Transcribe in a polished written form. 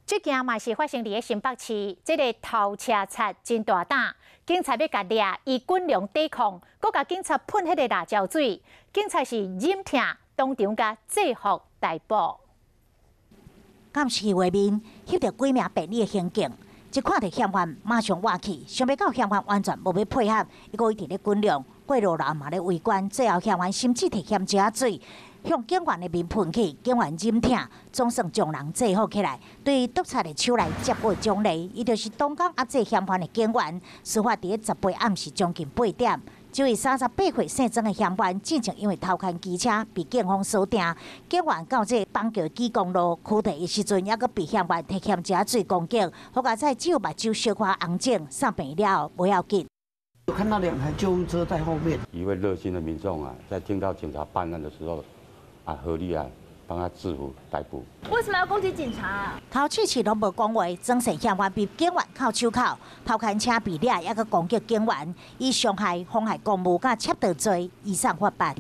這件嘛是發生佇咧新北市，這个偷車賊真大膽，警察欲共掠，伊滾龍抵抗，閣共警察噴彼个辣椒水，警察是忍疼當場共制服逮捕。監視畫面翕著幾名便衣的刑警，一看著嫌犯，馬上倚去，想袂到嫌犯完全無欲配合，伊閣一直咧滾龍，過路人嘛咧圍觀，最後嫌犯甚至提鹹食仔水向警員的面噴去，警員忍疼，總算將人制服起來，對督察的手來接過獎勵，伊就是當工押制嫌犯的警員。事發佇咧18暗時將近8點，這位38歲姓曾的嫌犯，進前因為偷牽機車被警方鎖定，警員到這板橋基公路拘提的時陣，猶閣被嫌犯提鹹食仔水攻擊，好佳哉只有目睭小可紅腫，送病了後無要緊。有看到兩台救護車在後面。一位熱心的民眾啊，在聽到警察辦案的時候，啊，合力啊，幫他制服逮捕。為什麼要攻擊警察啊？頭次次攏無講話，裝成嫌犯被警員銬手銬，偷牽車被掠，猶閣攻擊警員，以傷害、妨害公務佮竊盜罪移送法辦。